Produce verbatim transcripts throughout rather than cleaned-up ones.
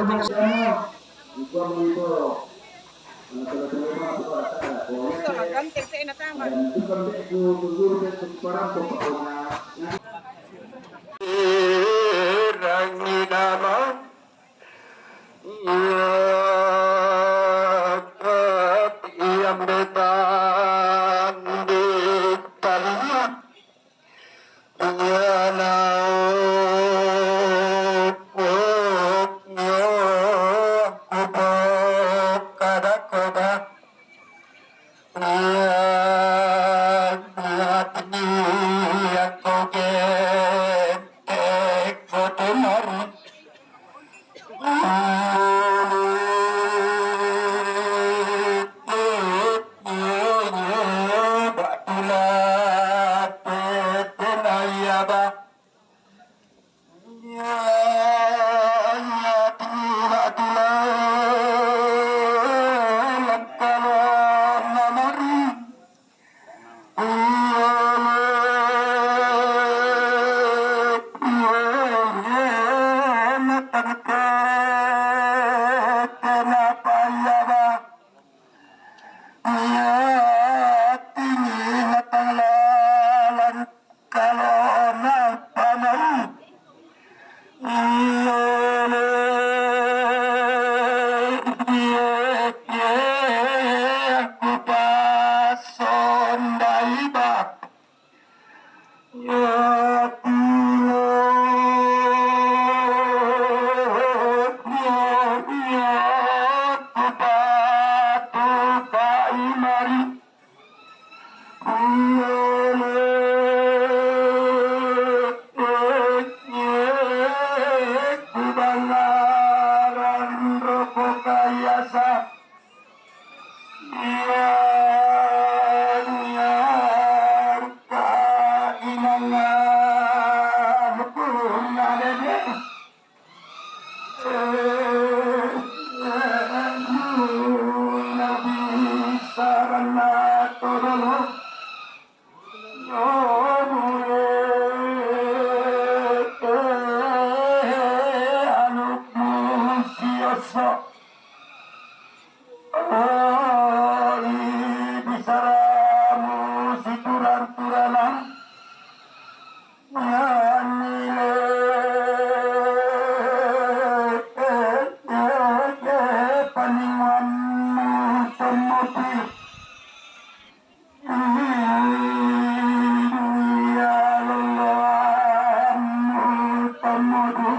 Gusto lang, ganteng sa inataman. Ranginama, iya, iya, betang di talian. Iya, na, kada koba. Iya, iya, iya, koge, tek, kote, mari. Iya, tinggi natang lalan kalau nang panau. Iya, le, iya, iya, aku pasondai bak. Ya Tuhan, ya, ya, aku patuh ka imari. Ya, ya, ya, ya, kubangaran roko kayasa. Iya, iya, ka inangan pun adene. Eh, eh, Nabi sarana todolo. Yo, eh, eh, anu musioso. Oli bisaramu situran-turanan. Nyanile paninguanmu tomoti. Iya loloanmu tomodi.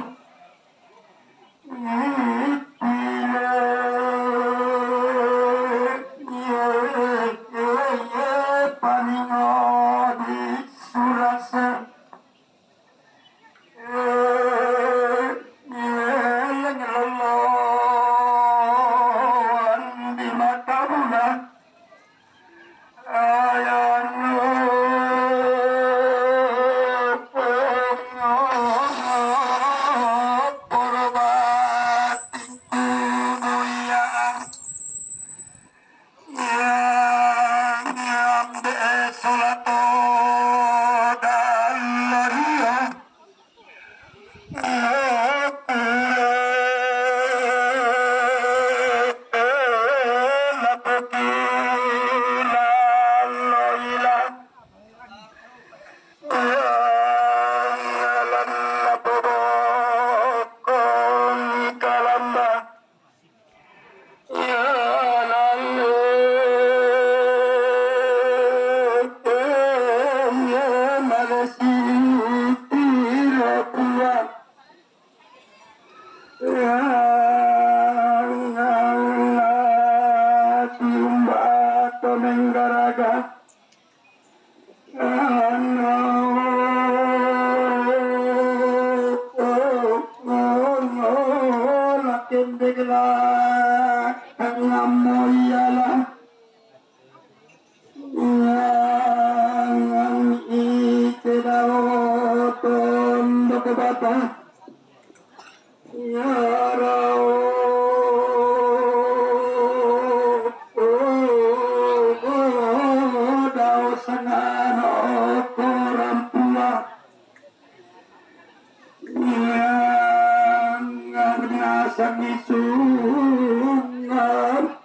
Paningodi surasa. Eleng loloan di mata bulan.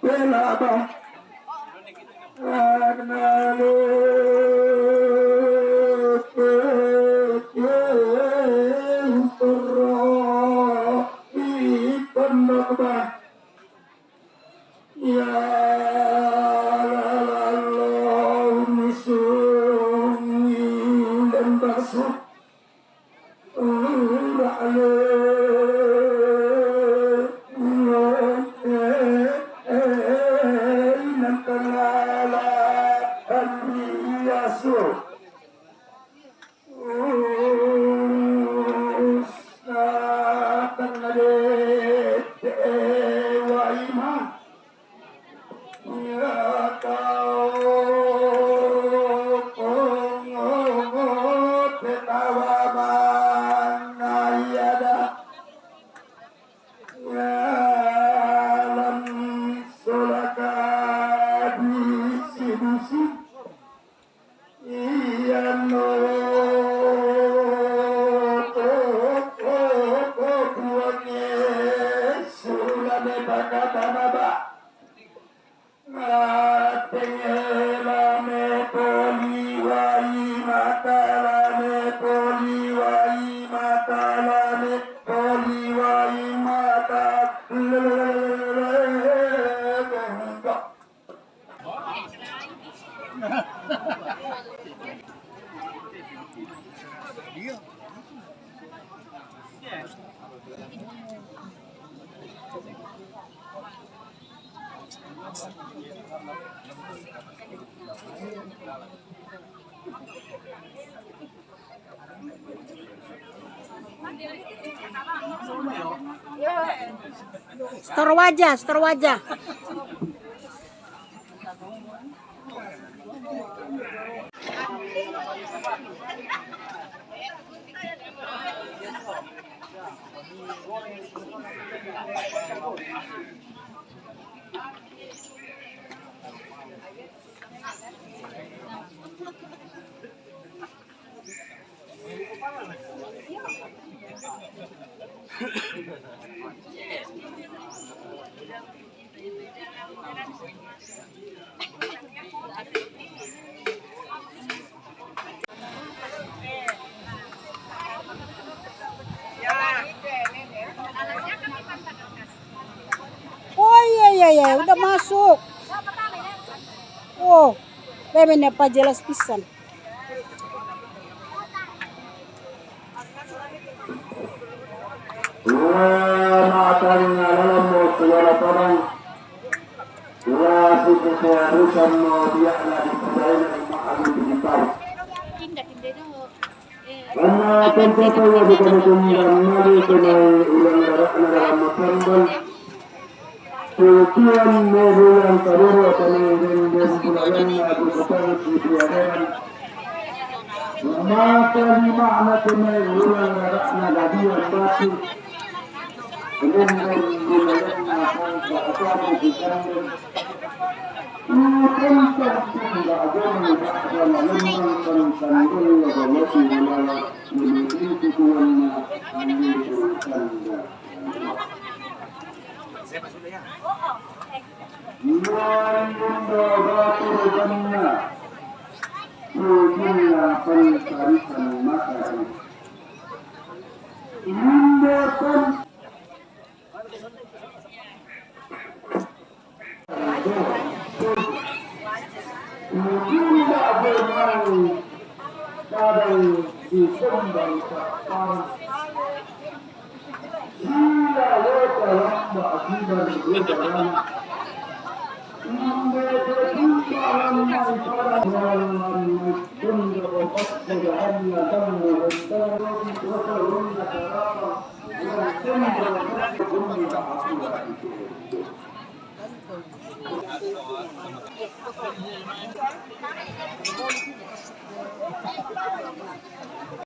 Labah. Anale putro ipun Labah. Ya lalallahu musuh ngilen bakso. Lam sulaka bisi-bisi. Iya no to buange sulane bakatana ba. Atengela me poliwai matala me poliwai matala me poliwai mata. Setor wajah, setor wajah. Oh, iya, iya, iya, udah masuk. Oh, bebe, ini apa jelas pisan. Wah, matanya dalam mau suara padang. Wah, suku keharusan mau dia lagi percaya lagi maklum di tahu. Karena tempat saya bukan hukum dan mali kenai ulang darah dalam makan. Tukian mobilan kadoro kami dendem bulayan aku kepang di piadaran. Maka lima anak kemai ulang anak nagadian batu. Dendem bulayan aku kepang di kandang. Bukan tak tidak agama tak agama lembang tentang Allah Allah Ta'ala. Ini tujuannya. Ini tujuannya. Iwan Bunda Batur Banna. Sujinna Pentarisan Mataram. Iwan Batur. Iwan Batur Banna. Kadang di Kembang Sapar.